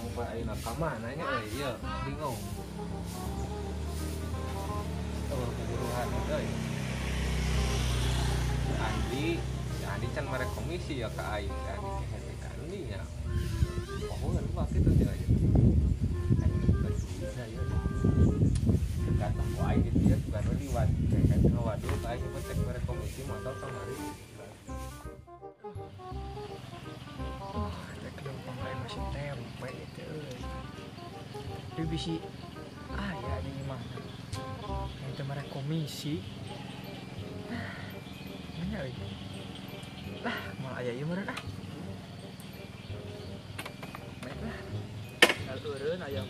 Urang pa ayeuna ka mana nya euy ieu bingung. Oh, buruhan euy. Si Andi can mere komisi ya ka aing, si Andi kehe ka Andi nya. Pohoan mah kitu teh aja. Aing bisa ya. Kata ku aing di dieu sugan we liwat. Kayak ngawaduh ka aing mah cek mere komisi motor kamari. Rek lempang lain masih tempe itu euy. Dia bisi aya di mana? Yang teu mere komisi. Mana euy? Lah, moal aya ieu meureun ah. Baiklah. Eureun ayam.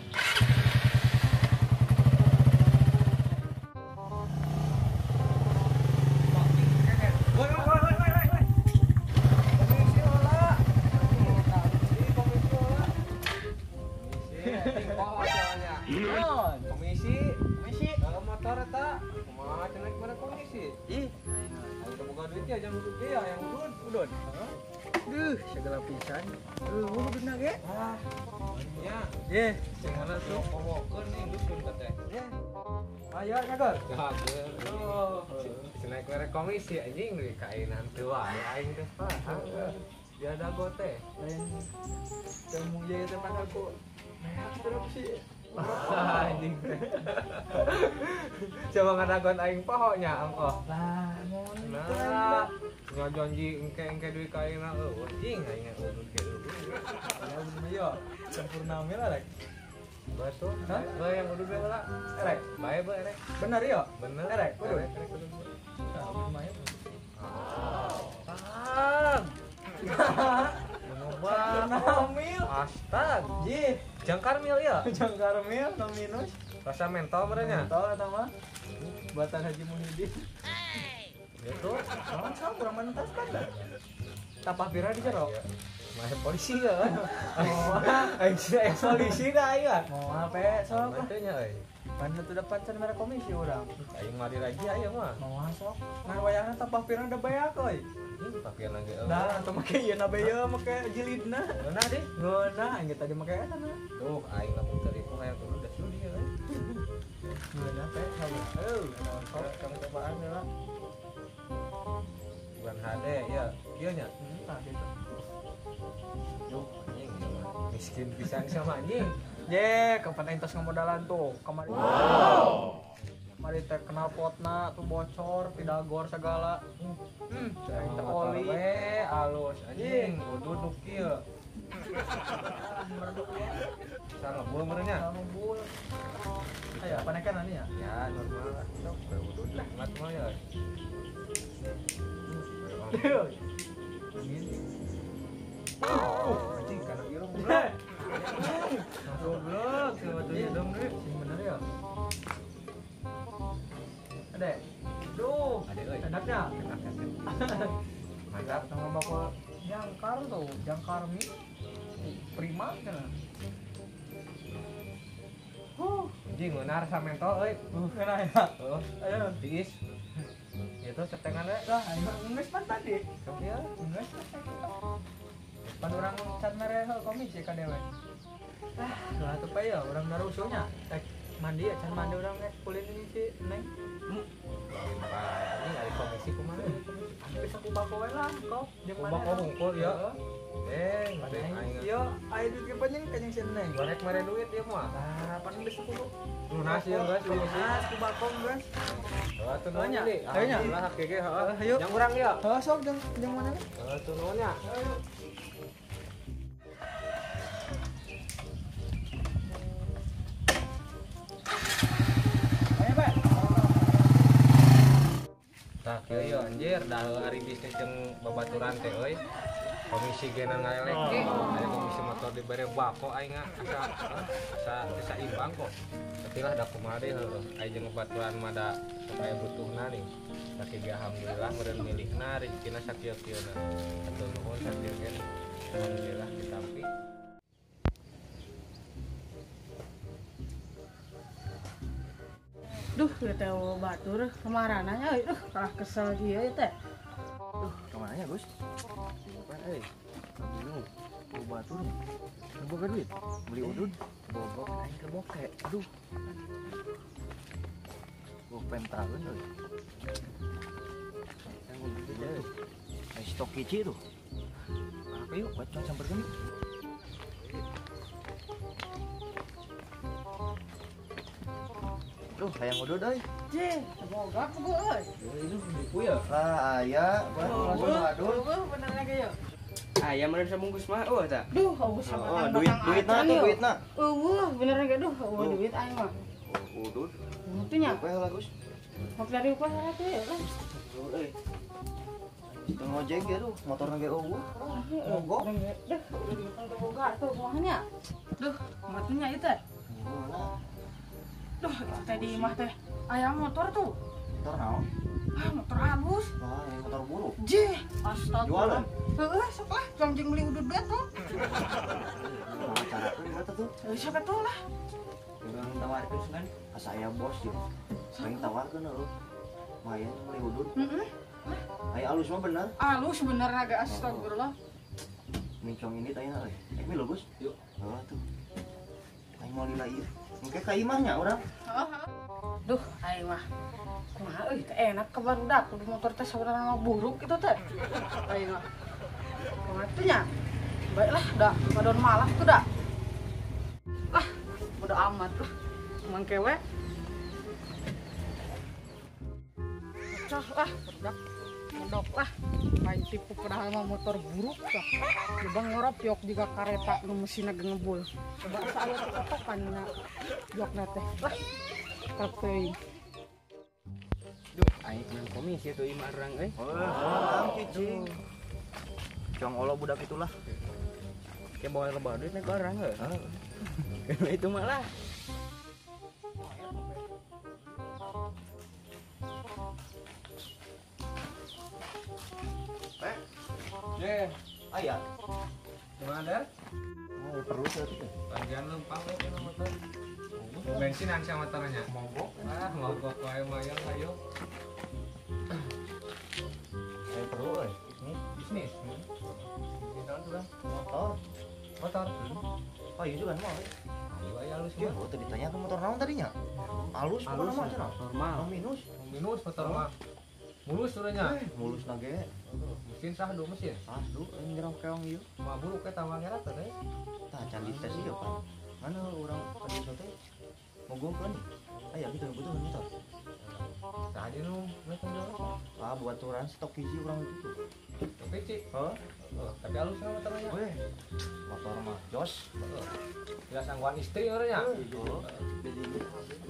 Komisi, komisi. Kalau motor eta, kumaha cenah mere komisi? Ih, aing teu boga duit ya jang rupiah yang udun, udun. Duh, segala pisan. Udunna ge. Ah, nya. Ye, sing mana tuh komokeun nih dusun teh. Ye. Ayo nyagur. Nyagur. Oh, cenah mere komisi anjing deui ka aing teu wae aing teh. Dia dago teh. Lain teu mung ye teh pan aku. Nah, terus sih. Anjing. Coba ngadagon aing poho nya ongkoh. Lah, nah, janji engke-engke duit ka aing eueuh anjing aing udud ge eueuh. Ya bener yo, sempurna mil rek. Batu, hah? Bae yang udud heula. Erek, bae bae erek. Bener yo? Bener. Erek, udud. Erek udud. Nah, lumayan. Tang. Menobah. Mil. Astag. Jih. Jangkar mil ya? Jangkar mil, no minus. Rasa mentol merenya? Mentol atau mah? Buatan Haji Muhyiddin. Gitu? Sama kurang mentas kan dah. Tapah pira di jero? Mah polisi ya kan? Aing sih polisi dah aing ah. Mau apa sok lah. Teu nya euy. Pan teu depan can mere komisi urang. Aing mah diraji aya mah. Mau sok. Ngan wayahna tapah pira da beak euy. Pakai lagi. Nah, atau make ieu na be ieu make jilidna. Ngeunah deh. Ngeunah aing tadi make eta na. Tuh, aing lamun teu ripuh hayang kudu da sudi euy. Ngeunah teh heuh, sok kang cobaan heula. Bukan HD ya, kieu nya. Tah gitu. Duh, anjing miskin pisan sama anjing. Ye, kapan aing tos ngamodalan tuh kamari. Wow. Mari teh kenal potna tuh bocor, pidagor segala. Aing teh oli we alus anjing, udud nu kieu. Mereduk ya. Sangebul meureun nya. Sangebul. Aya panekan ani ya? Ya, normal lah. Sok we udud lah, mat mah ya. Anjing kana irung goblok. Goblok, sama tuh hidung deui. Sing bener ya. Ade. Duh, ade euy. Enaknya. Enak. Mantap sama bakul jangkar tuh, jangkar mie. Prima cenah. Anjing ngeunah rasa mentol euy. Ngeunah ya. Heeh. Ayo tiis. Itu setengan we. Lah, aing geus pan tadi. Sok ieu. Geus pan urang can mere komisi ka dewe. Ah, lah teu pa ya urang narusuhnya. Rek mandi ya, can mandi urang rek kulin ini si Neng. Ini ari komisi kumaha? Bisa ku bako we lah, kok. Jeung mana? Bako hungkul ya. Aing ieu aya duit ge panjang kanyang si Neng. Barek mere duit ieu mah. Lah, pan geus kudu lunas ieu geus komisi. Lunas ku bako geus. Heuh atuh nuhun nya. deui. Alhamdulillah hak ge heuh. Hayu. Jang urang ieu. Heuh sok jeung mana ge? Heuh atuh nuhun nya. Ayo. Tah kieu yo anjir dah ari bisnis jeung babaturan teh euy. Komisi gena ngalelek ge, aya komisi motor dibere bako aing asa teu saimbang kok. Tapi lah da kumaha deui heueuh, aya jeung babaturan mah da sok aya butuhna nih. Sakieu ge alhamdulillah meureun milikna rezekina sakieu-kieuna. Hatur nuhun sakieu ge. Alhamdulillah ditampi. Duh, teh batur kemarananya, duh, kalah kesel dia teh. Tuh, kemana ya, Gus? Bukan, bingung. Bawa batu nih. Boga duit, beli udud, bobok aing ke boke. Aduh. Gua pentagon euy. Yang udud teh. Stok kici tuh. Apa yuk, bacong samperkeun yuk. Duh, hayang udud euy. Jeh, boga pugu euy. Itu buku ya? Lah, aya, langsung ngadul. Bener lagi yuk. Ayam bener sabungkus mah eueuh tah. Duh, eueuh sama duitna tuh duitna. Eueuh, bener ge duh, eueuh duit aing mah. Udud. Itu nya. Upeh lah, Gus. Mau dari upeh lah tuh ya lah. Euy. Teu ngojek ge tuh, motorna ge eueuh. Mogok. Duh, udah teu boga tuh kumaha nya. Duh, matunya ieu teh. Duh, itu teh di imah teh. Aya motor tuh. Motor naon? Ah, motor halus. Wah, ini motor buruk. Jeh, astaga. Jualan? Heeh, sok lah, jang beli udud bet tuh. Kumaha cara tuh eta tuh? Heuh, sok atuh lah. Urang tawarkeun kan? Asa aya bos ya. Aing tawarkeun heuh. Lumayan beli udud. Heeh. Aya alus mah bener. Alus bener agak astagfirullah. Micong ini tanya euy. Ek milu, Gus? Yuk. Heeh tuh. Aing mau lila ieu. Engke ka imahnya urang. Heeh. Duh, aing mah kumaha euy teh enak ka barudak kudu motor teh saudara mah buruk itu teh. Aing mah. Kumaha teh nya? Baiklah dah, ngadon malah tuh dah. Lah, bodo amat lah. Mangke we. Pecah lah, barudak. Mondok lah. Lain tipu padahal mah motor buruk tah. Coba ngorop jok juga kareta nu mesinna ge ngebul. Coba asa aya totokan na jokna teh. Lah, teuing. Duh, aing menang komisi tuh imah urang euy. Oh, cicing. Cong olo budak itulah. Kayak bawa lebah duit nih ke orang heuh. Itu malah. Ye, aya. Gimana, Der? Oh, perlu sih itu. Panjang lempang we kana motor. Mau bensinan sama motornya. Mogok. Ah, mogok wae mayang ayo. Saya perlu euy. Ini bisnis. Bisnis naon tuh, Bang? Motor. Motor. Oh, iya juga mau. Ayo aya halus mah. Oh, tadi ditanya ke motor naon tadinya? Halus bukan mah cenah. Normal. Minus. Minus motor mah. Mulus urangnya. Mulus na ge. Mesin sahdu mesin. Sahdu euy ngerong keong ieu. Mah buruk eta mah ngera teh. Tah can dites ieu pan. Mana urang ka desa teh mogokkeun. Aya gitu butuh motor. Tah aja nu mereka jual. Ah, baturan stok hiji urang itu tuh. Stok hiji? Heeh. Tapi halus mah motornya. Weh. Motor mah jos. Heeh. Jelas angguan istri urangnya. Heeh.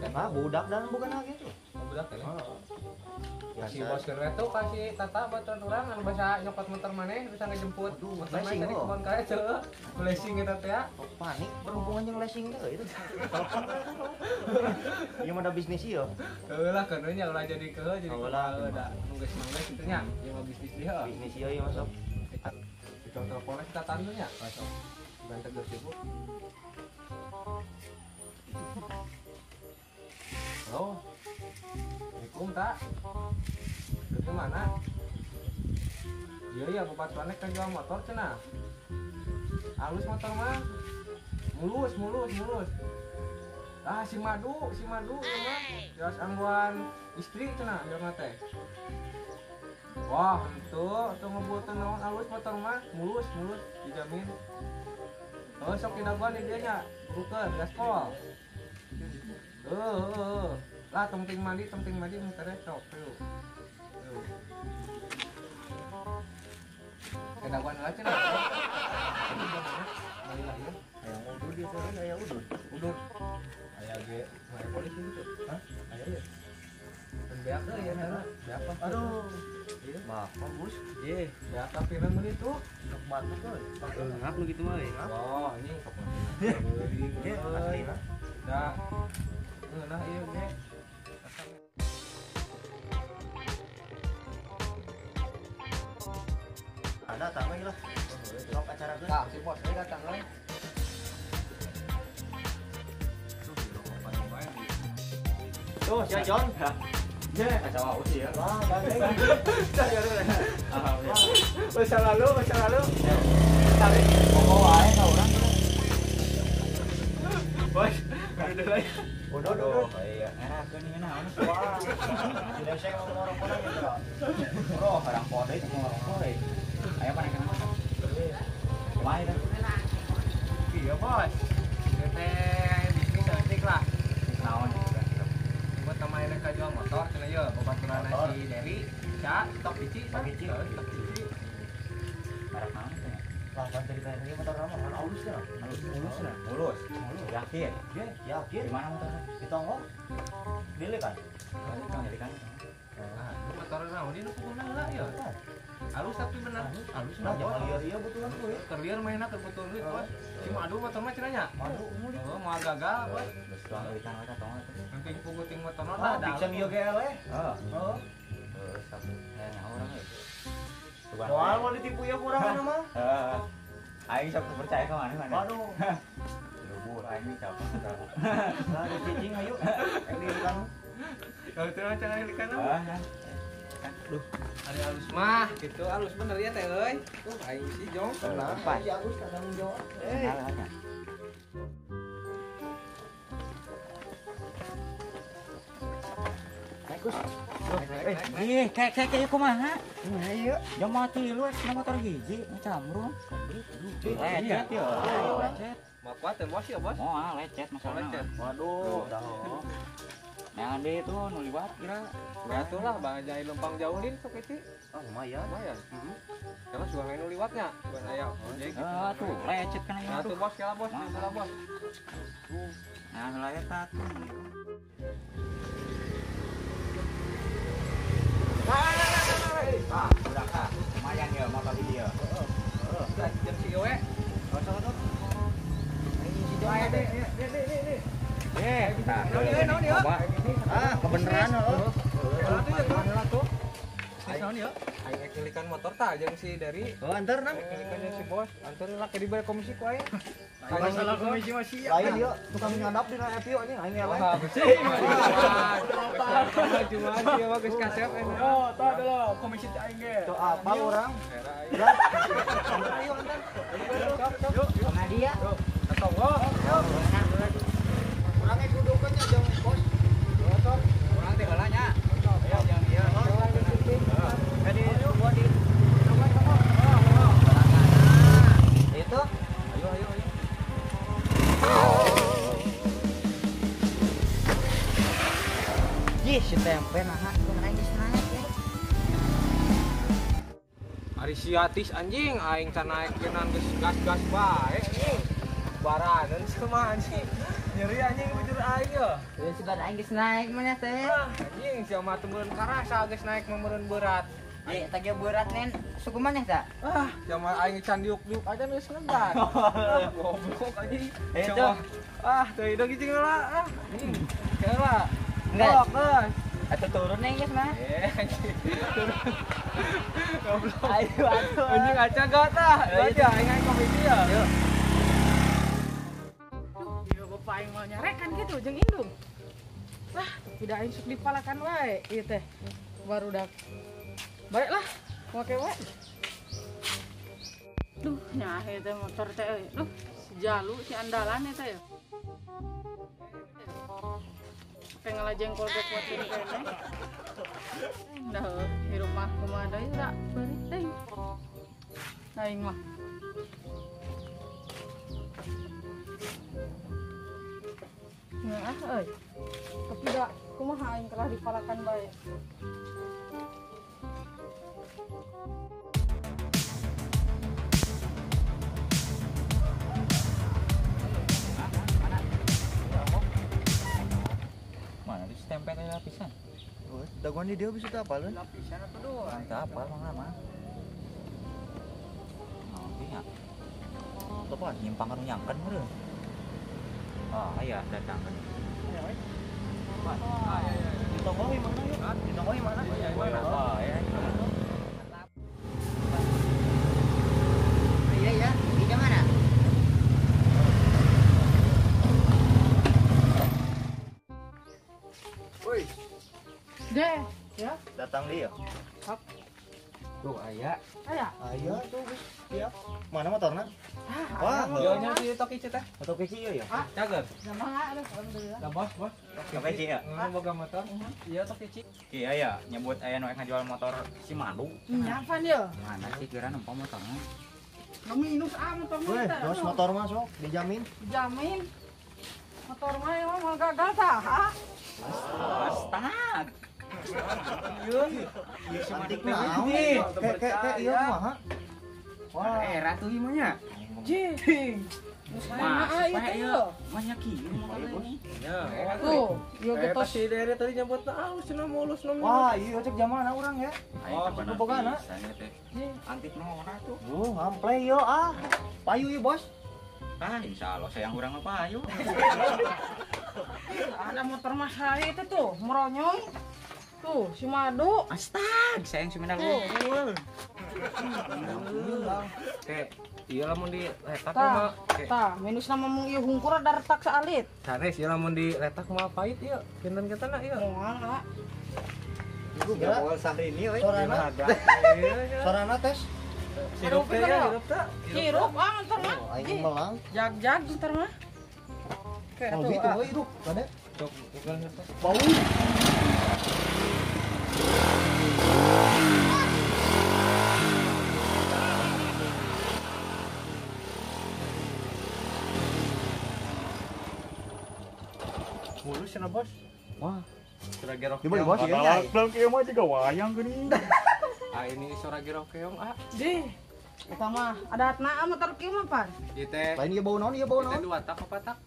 Nah, budak dan bukan lagi tuh. Budak ya. Heeh. Kasih bos keur tuh kasih tata baturan urang anu bisa nyokot motor maneh bisa ngejemput. Aduh, motor maneh tadi kebon kae teh. Blessing eta teh ya. Oh, panik berhubungan jeung lesing teh itu. Telepon ieu mah da bisnis ieu. Heuh lah keun nya ulah jadi keuh jadi kumaha da nu geus mangga kitu nya. Ieu mah bisnis dia. Bisnis ieu ieu masuk. Kita teleponnya kita tandu nya. Masuk. Banten geus sibuk. Halo. Assalamualaikum, Tak. Ke mana? Iya ya, bapatuannya kan jual motor cenah. Halus motor mah. Mulus, mulus, mulus. Ah, si madu ieu mah. Jelas angguan istri cenah ieu mah teh. Wah, henteu, teu ngebutuh naon halus motor mah, mulus, mulus dijamin. Oh, sok didagoan di dieu nya, burukeun gaspol. Heuh. Lah tong mandi muternya sok yuk. Yuk. Kedaguan lah cenah. Mandi lah ya. Hayang udud dia teh aya udud. Udud. Aya ge aya polisi gitu. Hah? Aya ya. Dan beak euy ya sana. Beak apa? Aduh. Iya. Bapak Gus. Ye, beak apa pirang meuli tuh? Sok batuk euy. Ngap nu kitu mah euy. Wah, anjing sok. Ye, aslina. Da. Nah, iya ge. Ada datang lagi lah. Sok acara geus. Tah, si bos we datang we. Tuh, si John. Ya, kacau aku sih ya. Wah, masa lalu, masa lalu. Tarik pokok wae ka urang. Bos, udah lagi. Udah, udah. Iya, enak ini naon. Wah. Tidak saya mau ngorok orang gitu. Bro, barang podo itu mau ngorok deui. Ayo mana kana. Kumaha itu? Iya, Bos. Teh bisnis saeutik lah. Naon buat nama ini jual motor cenah ieu babaturan si Dery, Ca, stok hiji, stok hiji. Stok hiji. Merek naon teh? Lah kan cerita ini motor kamu kan halus ya? Halus, mulus ya? Mulus. Yakin? Ya, yakin. Di mana motornya? Di tonggo. Beli kan? Beli kan? Ah, motor naon di nu puguna heula ya? Halus tapi bener. Halus nah, jangan liar iya butuhan duit. Keur liar mainna keur butuh duit, Bos. Si madu motor mah cenah nya. Madu. Oh, moal gagal, Bos. Geus tuang belikan we ka tonggo teh. Penting puguh ting motor lah. Pixen ieu ge eleh. Heeh. Heeh. Heeh, satu. Nyaho urang euy. Moal mau ditipu ya kurang mah. Heeh. Aing sok percaya ka maneh mana. Waduh. Lubur aing ini capek. Nah, dicicing ayo. Aing dilikan. Kalau teu cara dilikan mah. Duh, ari halus mah gitu, halus bener ya teh euy. Tuh aing si jong. Nah, si halus tanggung jawab. Eh. Naik, Gus. Ih, kayak kumaha? Nah, ieu. Jam mati lu na motor hiji, ngecamrung. Lecet ya. Lecet. Mau kuat teh bos ya, Bos? Moal lecet masalahna. Lecet. Waduh, dah. Nah, deui tuh nu liwat kira. Ya tuh lah, Bang Jai lempang jauh din sok itu. Oh, lumayan. Lumayan. Heeh. Karena suka nu liwatnya, bukan aya ojek gitu. Ah, tuh lecet kan Nah, tuh bos, kela bos, kela bos. Nah, lah eta tuh. Ah, udah kah. Lumayan ya motor di dia. Heeh. Jam si we. Sok-sok. Aing si Jong deh, deh, deh, deh. Eh, naon ieu? Ah, kebeneran heeh. Tuh naon ieu? Aing rek ngelikan motor tah jeung si Dery. Oh, antar nang. Rek ngelikan jeung si bos, antar lah ke dibere komisi ku aing. Masalah komisi masih lain ieu tukang nyadap dina FIO anjing aing eleh. Wah, bersih. Cuma dia mah geus kasep enak. Oh, tah dulu komisi teh aing ge. Tuh apa urang? Ayo antar. Yuk, Sama dia. Tonggo. Yuk. Urang ge kudukeun nya jeung bos. Urang teh heula nya. Ayo jeung ieu. Jadi gua di itu. Ayo ayo ayo. Ih, si tempe naha kumaha geus naik eh. Ari siatis anjing aing can naik geunang geus gas-gas bae anjing. Baraneun sama anjing. Nyeri anjing bujur aing ye. Geus sugan aing geus naik mana teh. Anjing sia mah teu meureun karasa geus naik mah meureun berat. Ye, eta ge berat nen suku maneh ta? Ah, sia mah aing can diuk-diuk aja geus ngegas. Goblok anjing. Itu. Ah, teu hideung cicing heula ah. Anjing. Heula. Enggak. Geus. Atuh turun neng geus mah. Eh, anjing. Turun. Goblok. Ayo atuh. Anjing aca got ah. Got ya aing aing komisi ya. Yuk. Duh, ieu bapak aing mau nyarekan gitu jeung indung. Lah, tidak aing sok dipalakan wae ieu teh. Barudak. Baiklah, make wae. Duh, nyahe teh motor teh euy. Duh, si jalu si andalan eta ya. Kayak ngalajengkol ge kuat ini kene. Dah di rumah kumaha deui da beurit teuing. Aing mah. Nah, euy. Tapi da kumaha aing kalah dipalakan bae. Mana tuh si tempe teh lapisan? Dagoan di dia bisa teu apaleun? Lapisan apa doang? Teu apal mah lama. Naon nya? Apa? Nyimpang ka nu nyangkeun meureun. Oh, iya datang kan. Di tonggo di mana yuk? Di tonggo di mana? Oh, ya. Iya ya, di mana? Woi. Deh, Datang dia. Hap. Tuh aya. Aya. Aya tuh geus siap. Mana motorna? Wah, ieu nya si Tokici teh. Tokici ieu ya? Cager. Jamaah aduh alhamdulillah. Lah bos, bos. Tokici ya? Boga motor. Iya Tokici. Ki aya nyebut aya nu ngajual motor si Madu. Nya pan ieu? Mana sih kira nempo motorna? Nu minus ah motor mah. Weh, bos motor mah sok dijamin. Dijamin. Motor mah emang mau gagal tah. Astag. Ieu si Madu teh. Ke ieu kumaha? Wah, era tuh ieu mah nya. Jing. Mah ieu. Mah nya kieu motor ini. Ya. Tuh, ieu ge tos si Dere tadi nyebut alus cenah mulus nu. Wah, ieu cek jamana urang ya. Oh, bogana. Antik naon atuh. Duh, ngample ieu ah. Payu ieu, Bos. Ah, insyaallah sayang urang mah payu. Ada motor mah saya itu tuh, meronyong. Tuh, si Madu. Astag, sayang si Mendal. Oke, iya lamun diletak mah. Tah, minus nama mung ieu hungkur ada retak saalit. Sanes ieu lamun diletak mah pahit ieu. Kinten-kinten ieu. Moal, ah. Ya moal sahrini euy. Sorana. Sorana tes. Hirup teh ya, hirup teh. Hirup ah ntar mah. Aing melang. Jag-jag ntar mah. Oke, atuh. Itu euy hirup, kade. Sok, bukan bau. Mulus cenah bos. Wah, suara gerok. Dibeli bos. Padahal kieu mah juga wayang geuning. Ah ini suara gerok keong ah. Dih. Eta mah adatna motor kieu mah pan. Ieu teh. Lain ieu bau naon ieu bau naon? Ieu teh dua tak opat tak?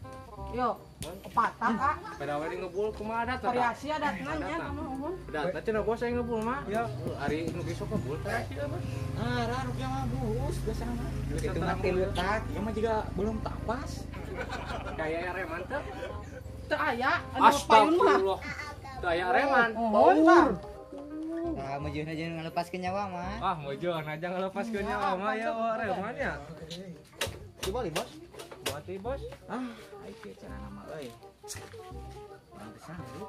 Yo, opat tak ah. Pada we ngebul kumaha adat? Variasi adatna nya kumaha umum. Adatna cenah bos aya ngebul mah. Ya, ari nu besok ngebul teh sih bos. Ah, ra nu kieu mah bulus biasana mah. Itu mah tilu tak, ieu mah juga belum tapas. Kayak reman teh. Teu aya anu payun mah. Teu aya reman. Baur. Nah, mojohna jeung ngalepaskeun nyawa mah. Ah, mojohna aja ngalepaskeun nyawa mah ya reman ya. Coba li, Bos. Mati, Bos. Ah, ai kieu carana mah euy. Urang teu sanggup.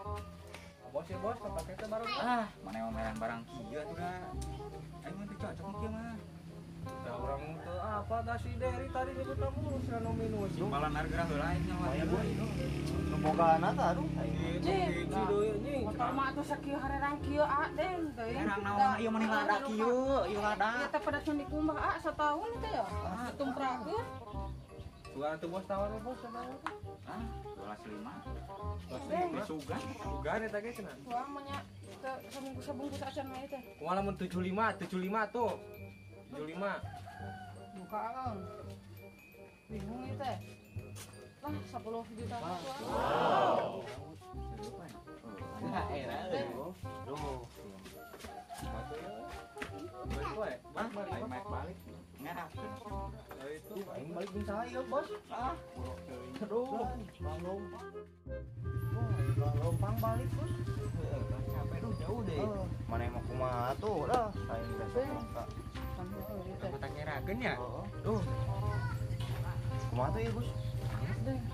Bos ya, Bos, kapake teh bareng. Ah, mana emang merang barang kieu atuh da. Aing mah teu cocok kieu mah. Da urang teu apa da si Deri tadi nyebut mulus anu minus. Simpalan harga heula aing nyawa. Nu bogana tah aduh. Motor mah atuh sakieu harerang kieu ah den teuing. Herang naon ieu mah lada kieu, ieu lada. Ieu teh pada can dikumbah ah sataun teh ya. Tumprakeun. Sugan atuh bos tawar bos tawar. Ah, 12.5. Sugan, sugan eta ge cenah. Wah mah nya teu sabungkus-sabungkus acan mah teh. Kumaha lamun 75, 75 tuh. 75. Buka ang. Bingung ieu teh. Lah 10 juta. Wow. Nah, era euy. Duh. Balik balik balik. Ngerakeun. Itu aing balik jeung saha ieu, Bos? Ah, aduh, bang lompang. Wah, bang lompang balik, Bos. Capek duh jauh deh. Mana emang kumaha tuh lah, aing besok mah. Aku tak ngerakeun ya. Duh. Kumaha tuh ieu, Bos?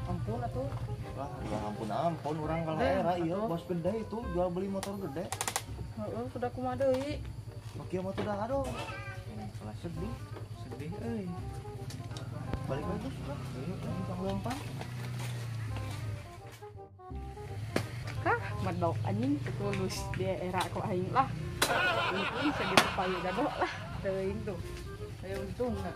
Ampun atuh. Lah, ya ampun urang kalau era ieu bos gede itu jual beli motor gede. Heeh, sudah kumaha deui. Oke, mah tuh dah aduh. Salah sedih. Sedih euy. Balik lagi terus lah. Aing lompang. Kah, medok anjing tulus di era ku aing lah. Untung segitu payu dadok lah teuing tuh. Ayo untung enggak.